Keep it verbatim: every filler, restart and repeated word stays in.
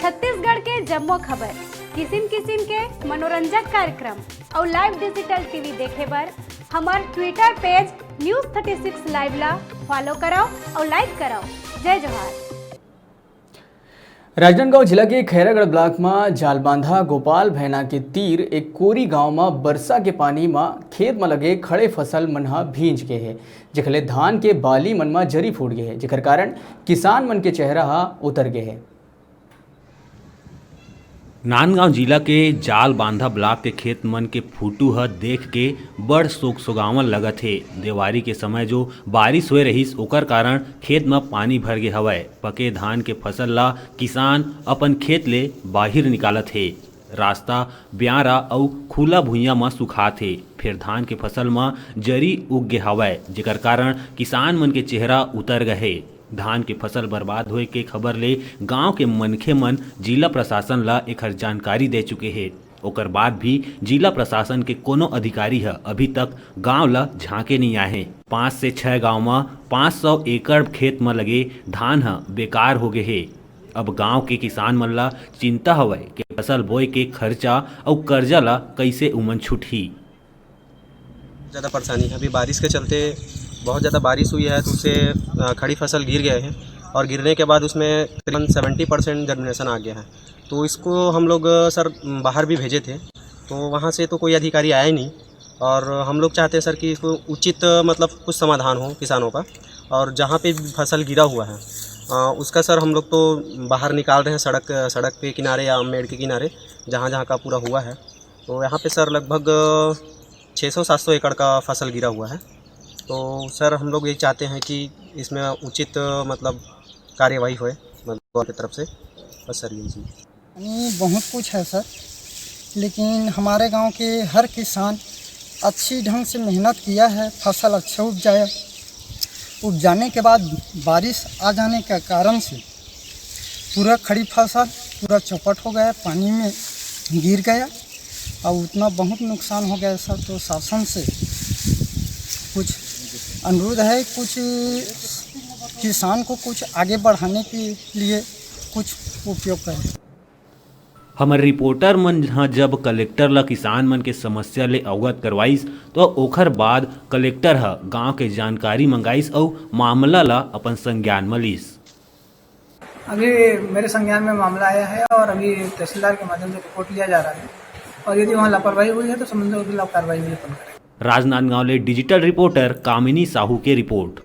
छत्तीसगढ़ के जम्मो खबर, किसिम किसिम के मनोरंजक कार्यक्रम अउ live digital T V देखे बर हमर Twitter page News thirty six Live ला follow करव अउ like करव। जय जोहार। राजनांदगांव जिला के खैरागढ़ ब्लॉक म जालबांधा गोपाल भैना के तीर एक कोरी गांव म बरसा के पानी म खेत म लगे खड़े फसल मन ह भींज गे हे, जेखर ले धान के बाली मन म जरी फूट गे हे, जेखर कारण किसान मन के चेहरा ह उतर गे हे। नांदगांव जिला के जालबांधा ब्लॉक के खेत मन के फोटो ह देख के बड़ सोक सोगावन लगत हे। देवारी के समय जो बारिश होए रहिस, ओकर कारण खेत म पानी भर गे हवय। पके धान के फसल ला किसान अपन खेत ले बाहिर निकालत हे। रास्ता ब्यारा अउ खुला भुइयां म सुखात हे, फेर धान के फसल म जरी उग गे हवय, जेकर कारण किसान मन के चेहरा उतर गे हे। धान के फसल बर्बाद होए के खबर ले गांव के मनखे मन जिला प्रशासन ला एखर जानकारी दे चुके हे। ओकर बाद भी जिला प्रशासन के कोनो अधिकारी ह अभी तक गांव ला झांके नइ आए हे। पाँच से छह गांव म पाँच सौ एकड़ खेत म लगे धान ह बेकार हो गे हे। अब गांव के किसान मन ला चिंता हवय कि फसल बोए के खर्चा अउ कर्जा ला कइसे उमन छुटही। ज़्यादा परेशानी है। अभी बारिश के चलते बहुत ज़्यादा बारिश हुई है, तो उससे, अ, खड़ी फसल गिर गए हैं और गिरने के बाद उसमें तकरीबन सेवेंटी परसेंट जर्मिनेशन आ गया है। तो इसको हम लोग, अ, सर, बाहर भी भेजे थे, तो वहाँ से तो कोई अधिकारी आया ही नहीं। और हम लोग चाहते हैं सर कि इसको उचित, अ, मतलब कुछ समाधान हो किसानों का, और जहाँ पे भी फसल गिरा हुआ है, अ, उसका सर हम लोग तो बाहर निकाल रहे हैं सड़क, सड़क के किनारे या मेड़ के किनारे, जहाँ जहाँ का पूरा हुआ है। तो यहाँ पे सर लगभग छः सौ सात सौ एकड़ का फसल गिरा हुआ है। तो सर हम लोग ये चाहते हैं कि इसमें उचित, मतलब, कार्यवाही होए, मतलब, गौर की तरफ से। बस सर यही चीज़। यानी बहुत कुछ है सर, लेकिन हमारे गांव के हर किसान अच्छी ढंग से मेहनत किया है, फसल अच्छा उपजाया। उपजाने के बाद बारिश आ जाने के कारण से पूरा खड़ी फसल पूरा चौपट हो गया, पानी में गिर गया और उतना बहुत नुकसान हो गया सर। तो शासन से कुछ अनुरोध है, कुछ किसान को कुछ आगे बढ़ाने के लिए कुछ उपयोग करें। हमर रिपोर्टर मन ह जब कलेक्टर ल किसान मन के समस्या ले अवगत करवाइस, तो ओखर बाद कलेक्टर ह गांव के जानकारी मंगाइस अउ मामला ल अपन संज्ञान म लीस। अभी मेरे संज्ञान में मामला आया है और अभी तहसीलदार के माध्यम से रिपोर्ट लिया जा रहा है और यदि वहाँ लापरवाही हुई है तो संबंधित विभाग कार्रवाई भी अपन करेगा। राजनांदगांव ले डिजिटल रिपोर्टर कामिनी साहू के रिपोर्ट।